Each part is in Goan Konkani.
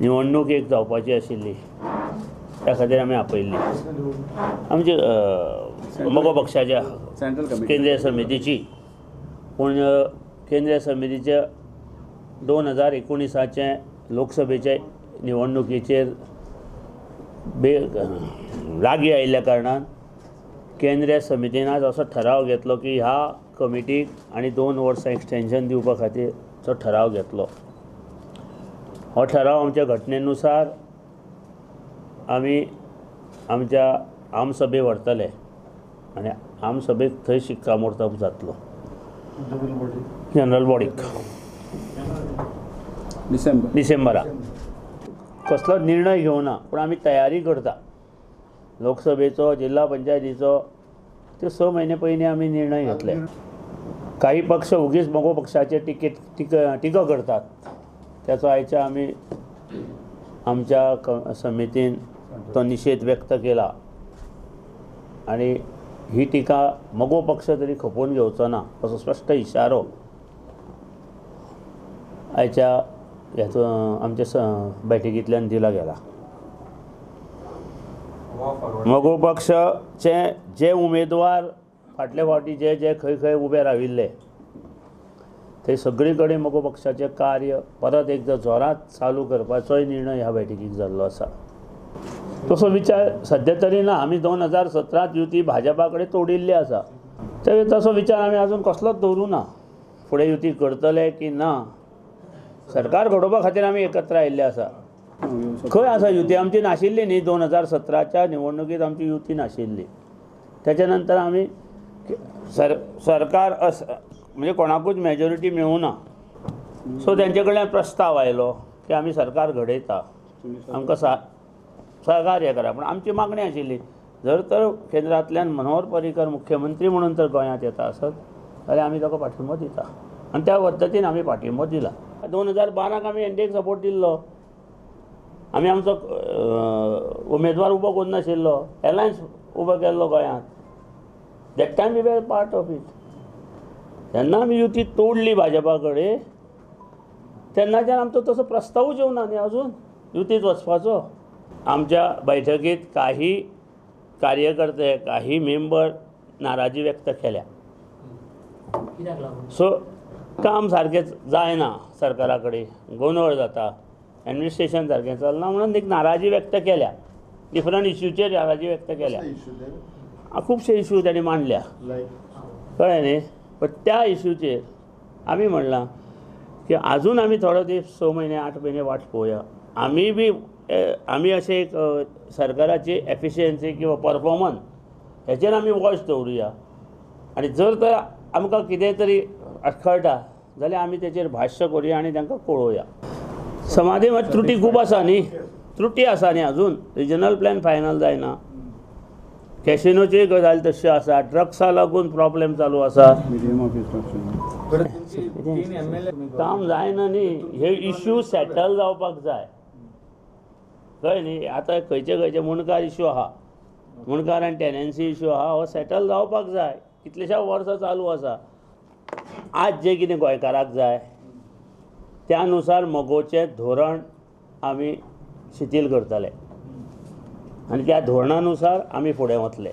निवडणूक एक जावपाची आशिल्ली, त्या खातीर आमी आपयल्ली आमची मगो पक्षाच्या केंद्रीय समितीची. पूण केंद्रीय समितीच्या 2019 लोकसभेचे निवडणुकीचेर लागीं आयिल्ल्या कारणान केंद्रीय समितीन आज असो ठराव घेतलो की ह्या कमिटीक आनी 2 वर्सां एक्सटेंशन दिवपा खातीर तो ठराव घेतलो. हो ठराव आमच्या घटनेनुसार आमी आमच्या आमसभे व्हरतले आनी आमसभेक थंय शिक्कामोर्तब जातलो जनरल बॉडीक डिसेंबराक. कसलो निर्णय घेवना, पूण आमी तयारी करता. लोकसभेचो, जिल्हा पंचायतीचो ते 6 म्हयने पयलीं आमी निर्णय घेतले. काही पक्ष उगीच मगो पक्षाचे टिका करतात, त्याचो आयच्या आमी आमच्या समितीन तो निशेध व्यक्त केला आनी ही टिका मगो पक्ष तरी खपोवन घेवचो ना असो स्पश्ट इशारो आयच्या हेचो आमच्या बैठकींतल्यान दिला गेला. मगो पक्षाचे जे उमेदवार फाटले फावटी जे जे खंय खंय उबे राविल्ले ते सगळे कडेन मगो पक्षाचें कार्य परत एकदां जोरात चालू करपाचोय निर्णय ह्या बैठकीक जाल्लो आसा. तसो विचार सद्या तरी ना. आमी 2017 युती भाजपा कडेन तोडिल्ली आसा, तर तसो विचार आमी अजून कसलोच दवरूं ना. फुडें युती करतले की ना, सरकार घडोवपा खातीर आमी एकत्र आयिल्ले आसा. खंय आसा युती आमची नाशिल्ली न्ही, 2017च्या निवडणुकीत आमची युती नाशिल्ली. त्याच्या नंतर आमी सरकार म्हणजे कोणाकूच मेजॉरिटी मेळूं ना, सो तेंचे कडल्यान प्रस्ताव आयलो की आमी सरकार घडयता, आमकां सहकार्य करा. पूण आमची मागणी आशिल्ली जर तर केंद्रांतल्यान मनोहर पर्रीकर मुख्यमंत्री म्हणून जर गोंयांत येता आसत जाल्यार आमी ताका पाठिंबो दिता आनी त्या पद्दतीन आमी पाठिंबो दिला. 2012 आमी एनडीएक सपोर्ट दिल्लो, आमी आमचो उमेदवार उबो करूं नाशिल्लो, एलायन्स उबो केल्लो गोंयांत. That time we were part of it. तेन्ना आमी युती तोडली भाजपा कडेन, तेन्नाच्यान आमचो तसो प्रस्तावूच येवना न्ही अजून युतीत वचपाचो. आमच्या बैठकीत काही कार्यकर्ते, काही मेंबर नाराजी व्यक्त केल्या. सो काम सारकें जायना, सरकारा कडेन गोंदळ जाता, एडमिनिस्ट्रेशन सारकें चलना म्हणून एक नाराजी व्यक्त केल्या. डिफरंट इश्यूचेर नाराजी व्यक्त केल्या, खुबशे इश्यू तांणी मांडल्या, कळ्ळें न्ही. पण त्या इश्यूचेर आमी म्हणलां की अजून आमी थोडो दीस 6 म्हयने 8 म्हयने वाट पळोवया. आमी बी आमी अशें एक सरकाराची एफिशियन्सी किंवा परफॉर्मन्स हेचेर आमी वॉच दवरुया आनी जर तर आमकां कितें तरी आडखळटा जाल्यार आमी तेचेर भाश्य करुया आनी तांकां कळोवया. समाधी मात त्रुटी खूब आसा न्ही, त्रुटी आसा न्ही अजून. रिजनल प्लॅन फायनल जायना, कॅसिनोची गजाल तश्यो आसा, ड्रग्सा लागून प्रॉब्लेम चालू आसा, काम जायना न्ही. हे इश्यू सेटल जावपाक जाय, कळ्ळें न्ही. आतां खंयचे खंयचे मुंडकार इश्यू आहा, मुंडकार आनी टेनन्सी इश्यू आहा, हो सेटल जावपाक जाय. कितलेश्या वर्सां चालू आसा. आज जें कितें गोंयकाराक जाय त्या नुसार मगोचें धोरण आमी शिथील करतले आनी त्या धोरणानुसार आमी फुडें वतले.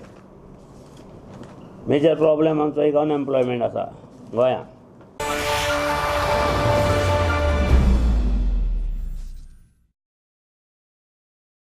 मेजर प्रॉब्लेम आमचो एक अनएम्प्लॉयमेंट आसा गोंयांत.